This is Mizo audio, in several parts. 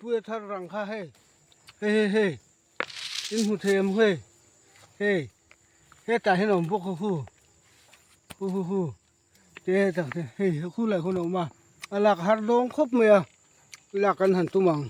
Puia thar rang kha hei hei hei hei in hmu thei em hei hei hetah hian a awm bawk a khu khu khu khu te tak te hei khu lai khawn a awm a a lak har dawng khawp mai a lak kan han tum ang.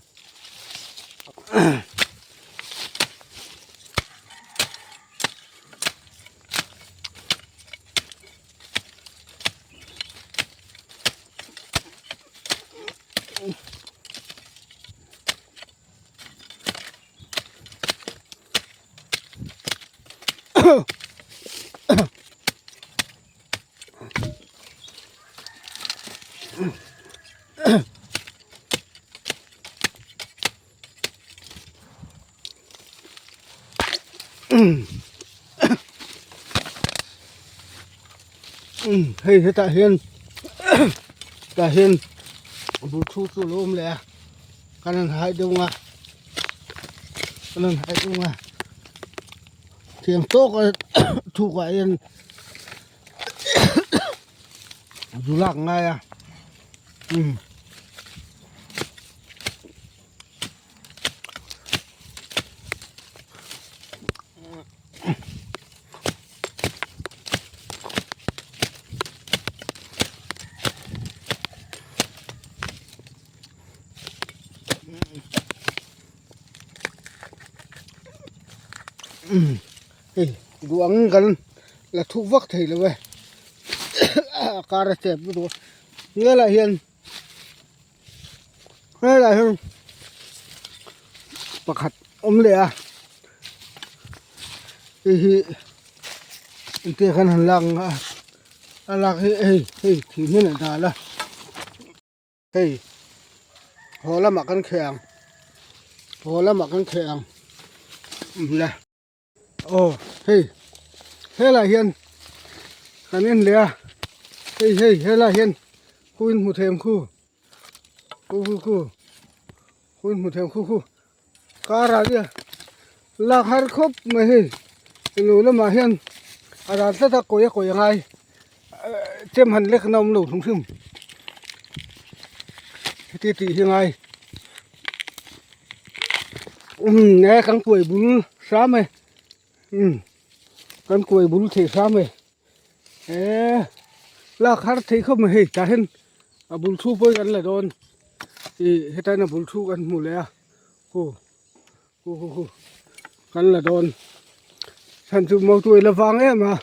Hei hetah hian tah hian bul thu chu a lo awm leh a kan han hai deuh ang a kan han hai deuh ang a thiam tawk a thuk ah hian zu lak ngai a umm. Hei duh ang kan la thuk vak thei lo e a kar a chep lutuk a ngelah hian helaiah hian pakhat awm leh a hei hi engtia khan han lak ang a a lak hi hei hei thih hmun ah dal a hei haw lamah kan kheh ang haw lamah kan kheh ang le. Aw hei helaiah hian kan en leh a hei hei helaiah hian khu in hmu thei ang khu khu khu khu khu in hmu thei ang khu khu car ah hian lak har khawp mai hei ilo lamah hian a ral tlat a kawi a kawi a ngai chem han lek na awm lo hrim hrim heti tih hi a ngai. Umm e kan kuai bul hram e umm kan kuai bul thei hram e eee lak har thei khawp mai hei tah hian a bul thu pawh hi kan la dawn ih heta hian a bul thu kan hmu leh a khu khu khu khu kan la dawn chhan chu motor la vang em a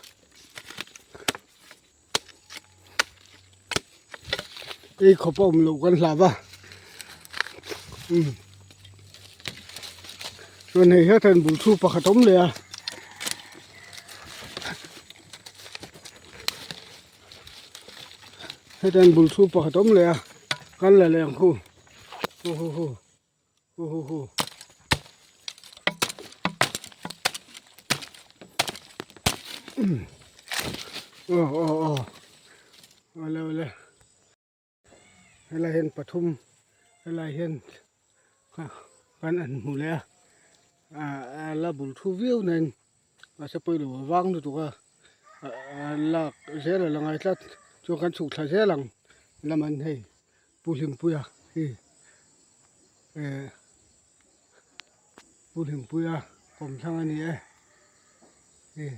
ei khawp a awm loh kan hlau va umm chuan hei hetah hian bul thu pakhat a awm leh a hetah hian bul thu pakhat a awm leh a kan la leh ang khu hu hu hu. Hu hu hu. Aw aw aw. Awle awle. Helai hian pathum helai hian kan an hmu leh a. A la bul thu viau nain mahse pawilo a vang lutuk a. Lak zel a la ngai tlat. Chuan kan chhuk thla zel ang lam an hei. Pu Hlimpuia hi eh Pu Hlimpuia kawmthlang a ni e hi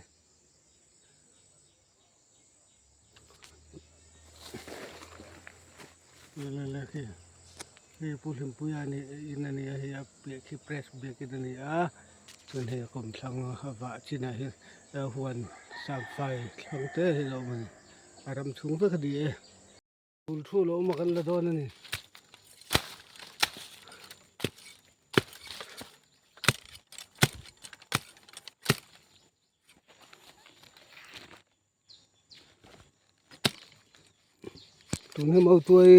le le khi hei Pu Hlimpuia ni in a ni a hei a piah khi press biakin a ni a chuan hei a kawmthlang a vah chinah hian huan sangfai thlang te hi a awm a ni a ram chhung vek a ni e. Bul thu lo awm a kan la dawn a ni. Tun hi mau tuai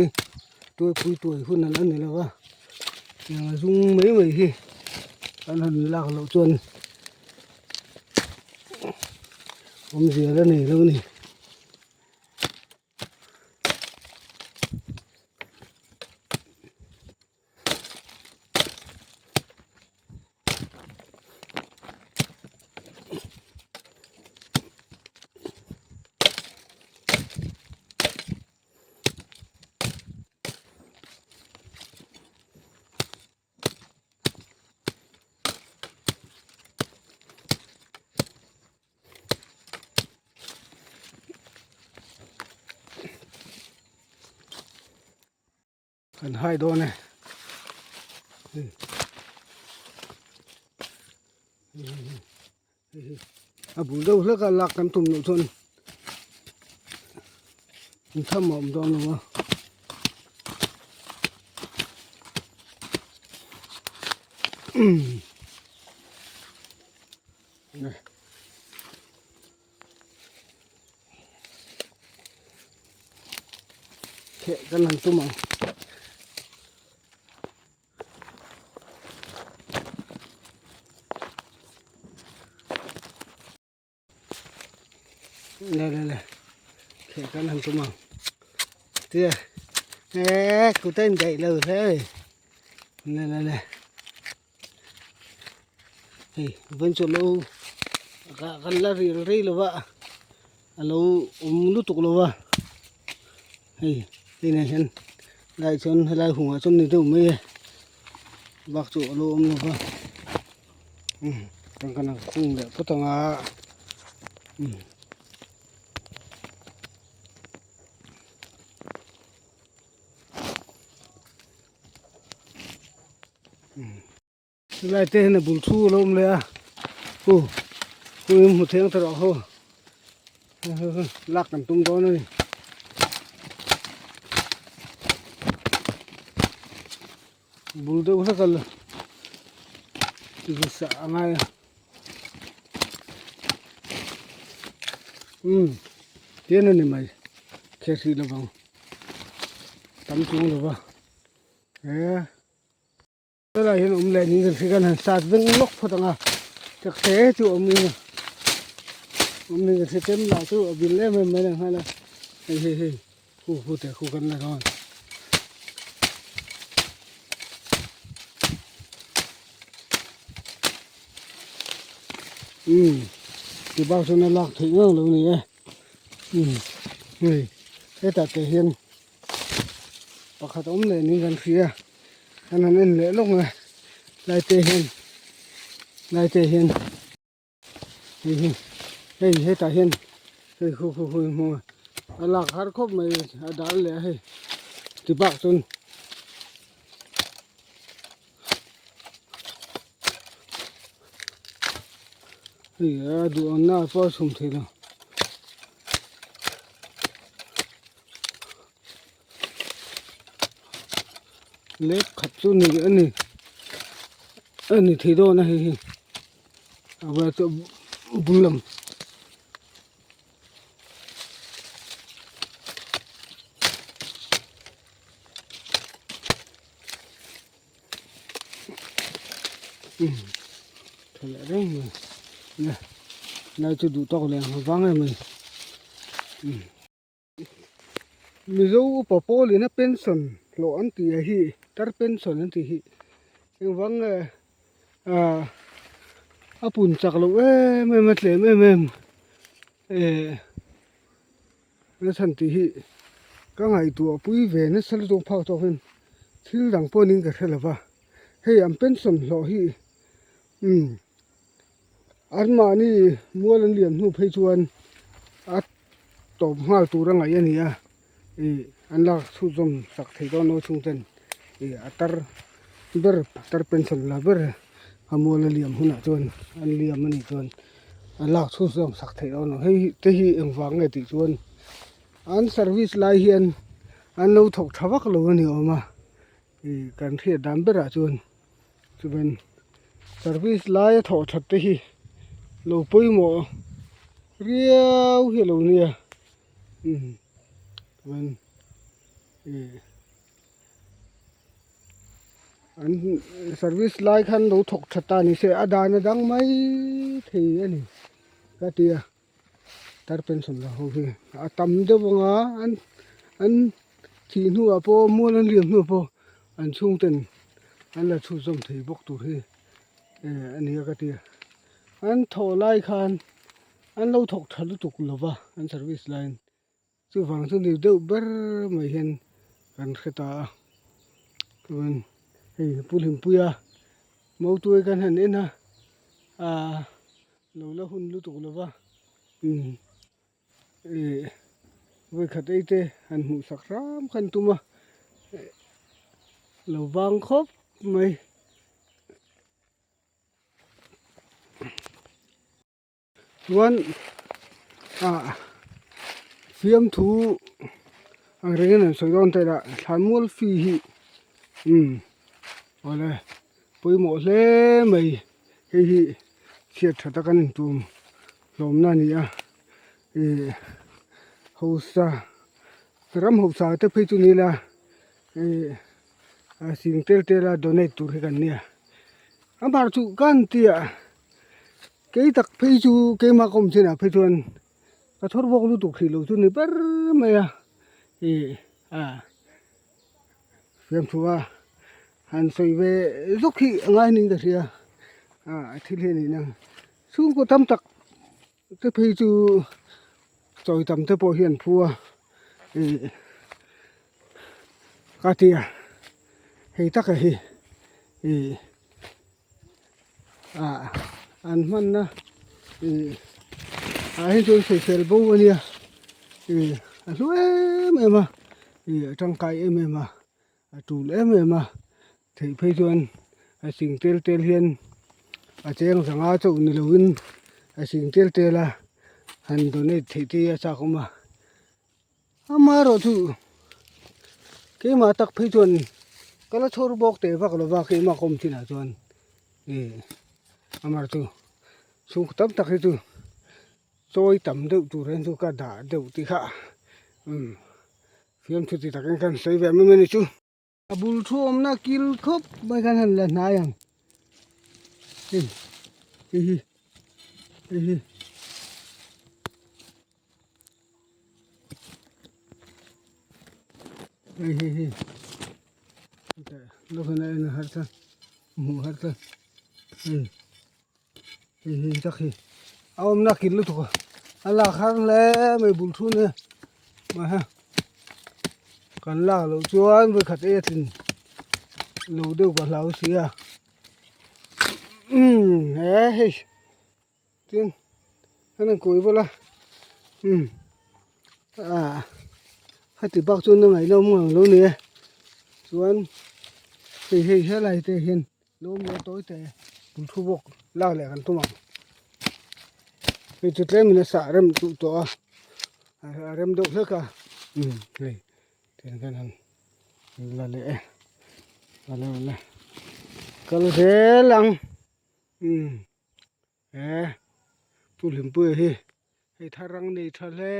tuai pui tuai hun an ani lo va tiang a zum mai mai hi an han lak loh chuan awmzia la nei lo a ni. Kan hai dawn e. A bul deuh hlek a lak kan tum loh chuan intham a awm dawn lo a. Kheh kan han tum ang. Le le le kheh kan han tum ang. Tia e ku ten daih lo hle. Le le le. Hei vawiin chu alo kan la ril rei lo va a lo awm lutuk lo va hei hei nen hian lai chuan helai hungah chuan ni deuh mai e bak chu a lo awm lo va umm kan kan han khung leh phawt ang a umm. Helai te hian a bul thu a lo awm leh a hu hu in hmu theng ta rawh ho lak kan tum dawn a ni bul deuh hlek a la sah a ngai a umm tian a ni mai kher hrih lovang tam chuang lova he. Helai hian awm leh niin kan hria kan han sat veng lawk phawt ang a chakte chu awm in awm in kan hria chem lah chu a bil em em mai leh nghal a hei hei hei khu khu te khu kan la dawn. Umm ti bak chuan a lak theih ngang lo ni e umm hei hetah te hian pakhat awm leh niin kan hria kan han en leh lawk a lai te hian lai te hian hei hi hei hetah hian hei khu khu khu hmu a lak har khawp mai a dal leh a hei ti bak chuan hei a duh ang na pawh a chhum thei lo. Lek khat chu ni a ni a ni thei dawn a hei hi a bulah chuan bul lam. Tha leh reng mai le lai chu duh tawk leh ang vang em mai. Mizo upa pawlin a pension hlawh an tih ah hi tar pension an tih hi engvang nge ah a pun chak loh em em a tlem em em eh na chhan tih hi ka ngaihtuah pui ve nasa lutuk phak tawk hian thil dang pawh niin ka hre lo va hei an pension hlawh hi umm Anmahni mual an liam hnu phei chuan a tawp nghal tur a ngaih a ni a, ih an lak chhunzawm sak thei dawn lo chhung ten ih a tar ber tar pension la ber a mual a liam hunah chuan an liam a nih chuan an lak chhunzawm sak theih dawn lo hei te hi engvang nge tih chuan an service lai hian an lo thawk tha vak lo a ni awm a ih kan hriat dan berah chuan. Chuan service laia thawh that te hi lo pawimawh riau hi a lo nia umm chuan ih an service lai khan lo thawk that ta ni se a dan a dang mai thei a ni ka ti a. Tar pension la ho hi a tam deuh ang a an an thih hnuah pawh mual an liam hnuah pawh an chhungten an la chhunzawm thei bawk tur hi eh a ni a ka ti a an thawh lai khan an lo thawk tha lutuk lo va an service laiin chuvang chu ni deuh ber mai hian kan hre ta a chuan hei Pu Hlimpuia Mautuai kan han en a ahh. Lo la hun lutuk lo va, umm ih vawikhat ei te han hmuh sak hram khan tum a. Lo vang khawp mai. Chuan ah fiamthu ang rengin an sawi dawn taih a thlanmual fee hi umm awle pawimawh hle mai hei hi chhiat tha tak an intum hlawmna a ni a ih hausa ram hausa te phei chu ni ila ih a sing tel tel a donate tur hi kan nia a mar chu kan tia. Kei tak phei chu keimah ka awm chinah phei chuan ka chhawr bawk lutuk hrih loh chu ni ber mai a ih a fiamthu a han sawi ve zawk hi a ngai niin ka hria a thil hi a nih na chhungkaw tam tak te phei chu chawi tam te pawh hi an phu a ih ka ti a hei taka hi ih. Ah an hmanna ih ah hi chuan sawisel bo a nia ih a hlu em em a ih a tangkai em em a a tul em em a theih phei chuan a sing tel tel hian a cheng zanga chauh ni lovin a sing tel tel a han donate theih te hi a chak awm a. Amaherawhchu keimah tak phei chuan ka la chhawr bawk teh vak lova keimah ka awm chinah chuan ih amaherawhchu chhungkaw tam tak hi chu chawi tam deuh tur hian chu ka dah deuh tih kha umm fiamthu ti takin ka han sawi ve mai mai a ni chu. A bul thu awmna kil khawp mai khan han la hnai ang hei hei hi hei hi. Hei hei hei lo khan a en har ta hmuh har ta hei hei hei tak hi a awmna kil lutuk a a lak har hle mai bul thu nia mahse kan lak loh chuan vawikhat e a tlin lo deuh ka hlau si a umm he hei. Tin an han kawi vawlh a umm ah heti bak chuan a ngaihna awm ngang lo ni e chuan hei hei helai te hian lo awm leh tawi te bul thu bawk lak leh kan tum ang hei chu tlem in a sah rem duh tawh a a rem deuh hlek a umm hei tiang hian han la leh e la leh la kal zel ang umm. He pu Hlimpuia hi hei thar ang nei tha hle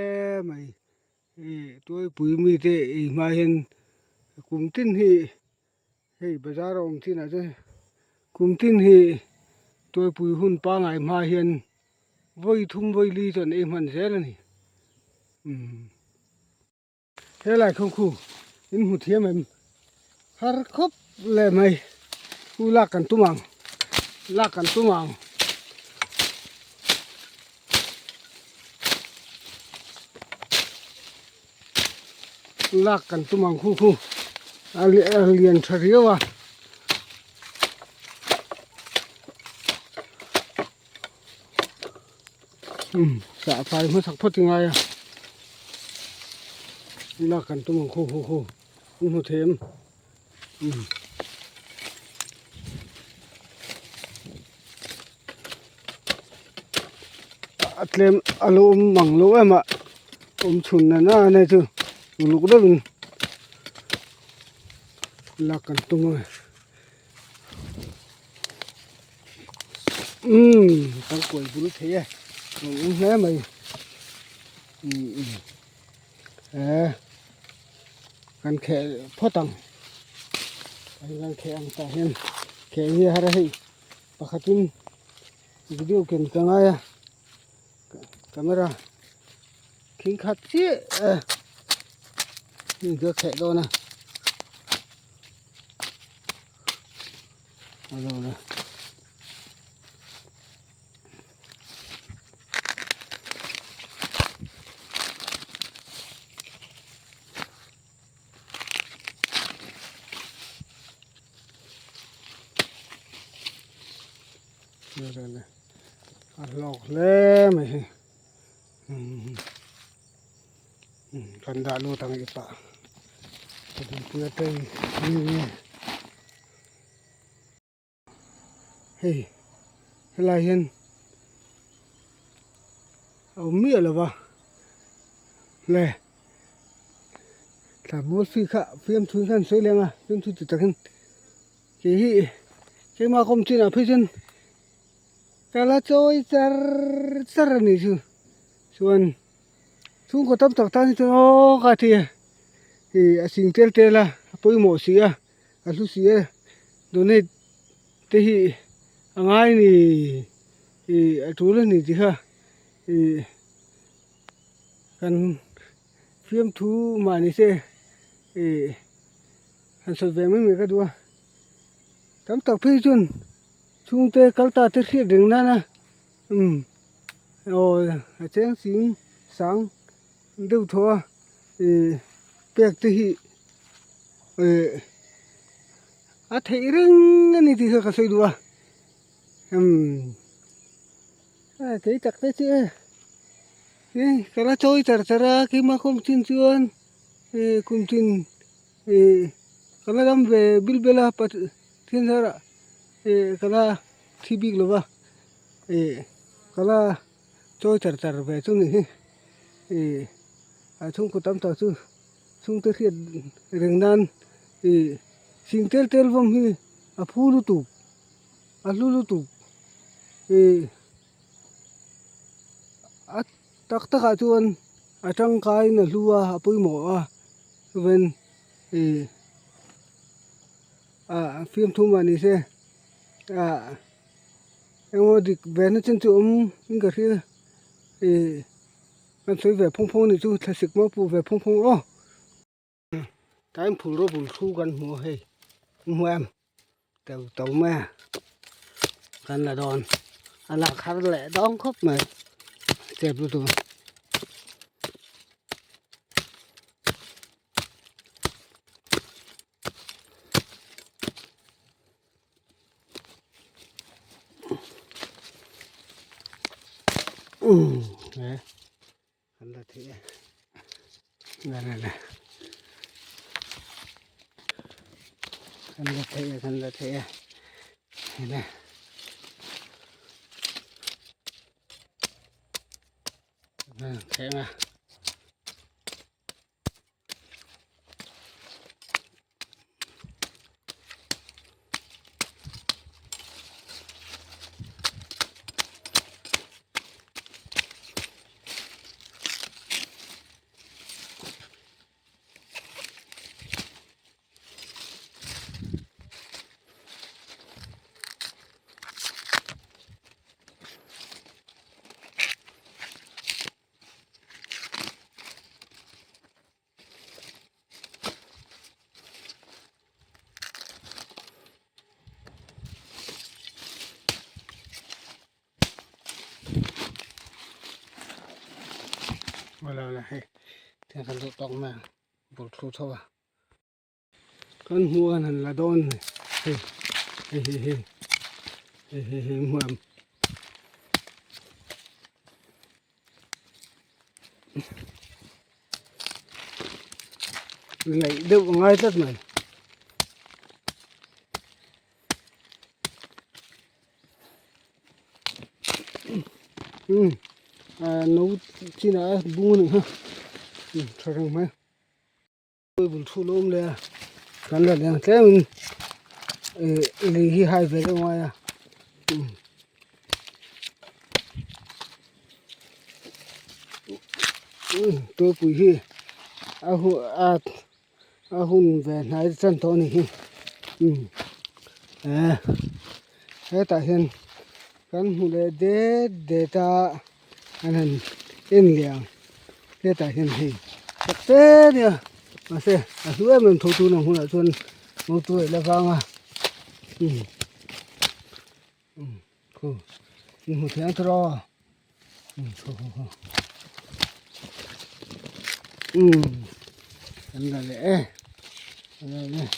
mai ih tuaipui mite ei hma hian kum tin hi hei bazar a awm chinah chuan kum tin hi tuaipui hun pangngai hma hian vawi thum vawi li chuan ei hman zel a ni umm. Helai khaw khu in hmu thiam em har khawp leh mai khu lak kan tum ang lak kan tum ang lak kan tum ang khu khu a lian tha riau a. Um sah fai hmasak phawt i ngai a lak kan tum ang khaw khaw khaw an hmu thei em um a tlem a lo awm mang lo em a awm chhun na na na chu uluk deuhin lak kan tum a. Umm kan kuai bul thei e lo awm hle mai umm he kan kheh phawt ang kan kheh ang tah hian kheh hi a har a hei pakhatin video ken ka ngai a camera thing khat chiah e hei ka kheh dawn a. A hlawk hle mai hi kan dah lut ang i pah. Hei helai hian a awm miah lo va le thla mual fi kha fiamthu in khan sawi leng a fiamthu ti takin kei hi keimah kawm chinah phei chuan ka la chawi char char a nih chu chuan chhungkaw tam tak tan hi chuan aw ka ti a ih a sing tel tel a a pawimawh si a a hlu si a donate te hi a ngai ni ih a tul a ni tih kha ih kan fiamthu mahni se ih han sawi ve mai mai ka duh a tam tak phei chuan chhungte kal ta te hriat reng nana umm aw a cheng ching sang deuh thaw a ih pek te hi ih a theih reng a ni tih kha ka sawi duh a umm a kei tak te chu e ih ka la chawi char char a keimah khawm chin chuan ih kum tin ih ka la dam ve bil bel a pathian zarah ih ka la thi bik lo va ih ka la chawi char char ve chu ni hi ih a chhungkaw tam tak chu chhungte hriat reng nan ih sing tel tel vawm hi a phu lutuk a hlu lutuk ih a tak tak ah chuan a tangkaiin a hlu a a pawimawh a chuan ih ah fiamthu mah ni se ah engemaw dik ve na chan chu awm in ka hria ih kan sawi ve phawng phawng a nih chu thlasik maw pawh ve phawng phawng aw. Tlai phul rawh bul thu kan hmu a hei hmu em teu to mai a kan la dawn a lak har leh dawn khawp mai chep lutuk a. Kan la theih e la la la kan la theih e kan la theih e hei le theih ang a. Wala hei tiang kan duh tawk mai ang bul thu tho a kan hmuh an han la dawn hei hei hei hei hei hei hei hmuh ang Laih deuh a ngai tlat mai. Umm ah no chinah a bung a nih kha umm tha reng mai. Bul thu lawm leh a kan la leng tlem in ih lei hi hai ve deuh ngai a umm tuipui hi a hu a a hun ve hnai chan tawh a ni hi umm eh hetah hian kan hmu leh det det a an han en leh ang hetah hian hei tak te nia mahse a hlu em em tho tun ang hunah chuan motor a ila vang a umm umm khu in hmu thei ang tawh rawh umm khu khu khu umm kan la leh e kan la leh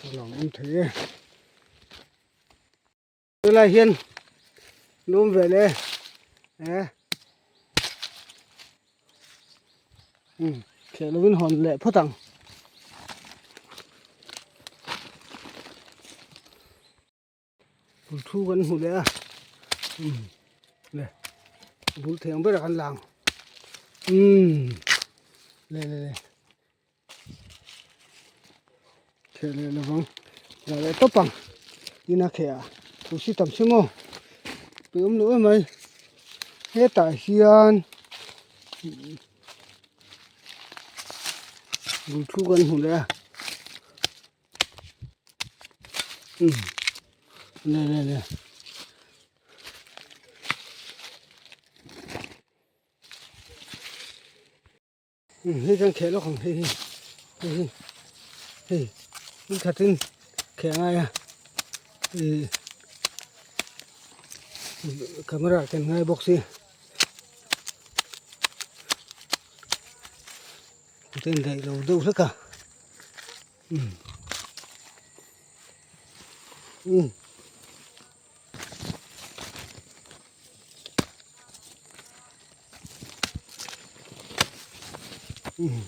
a lo awm thei e. Helai hian lum ve le e um thleh lovin hawn leh phawt ang. Bul thu kan hmu leh a umm le bul thei ang berah kan la ang umm le le le kheh leh lovang lah leh tawp ang tin a kheh ah thu si tam si maw tui awm loh em mai hetah hian bul thu kan hmu leh a. Le le le hei kan kheh lawk ang hei hi hei hi hei hmun khatin kheh a ngai a ih camera kan ngai bawk si kut a indaih lo deuh hlek a. Um um um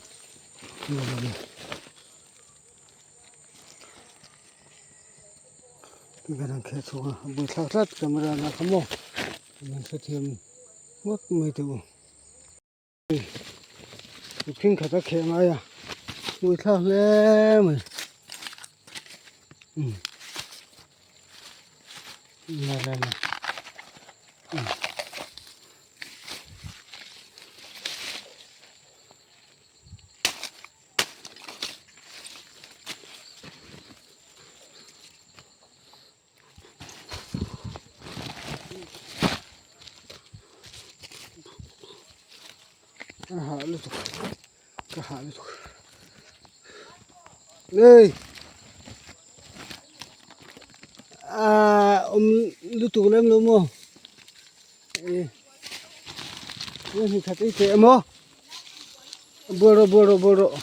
kan kher chhuak a a buaithlak tlat camera lah kha maw min hrethiam ngawt mai teh u. Mihring khat a kheh ngai a hmui thlak hle mai umm la la la umm. A hah lutuk ka hah lutuk ei ah awm lutuk lem lo maw e hei khat ei teh emaw bual rawh bual rawh bual rawh.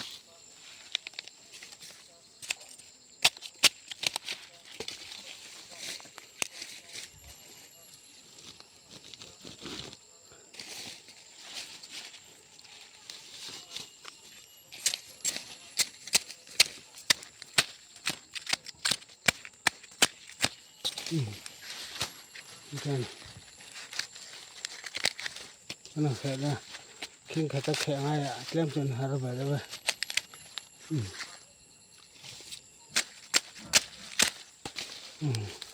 Khing khat a kheh ngai ah tlem chuan har ve deuh e.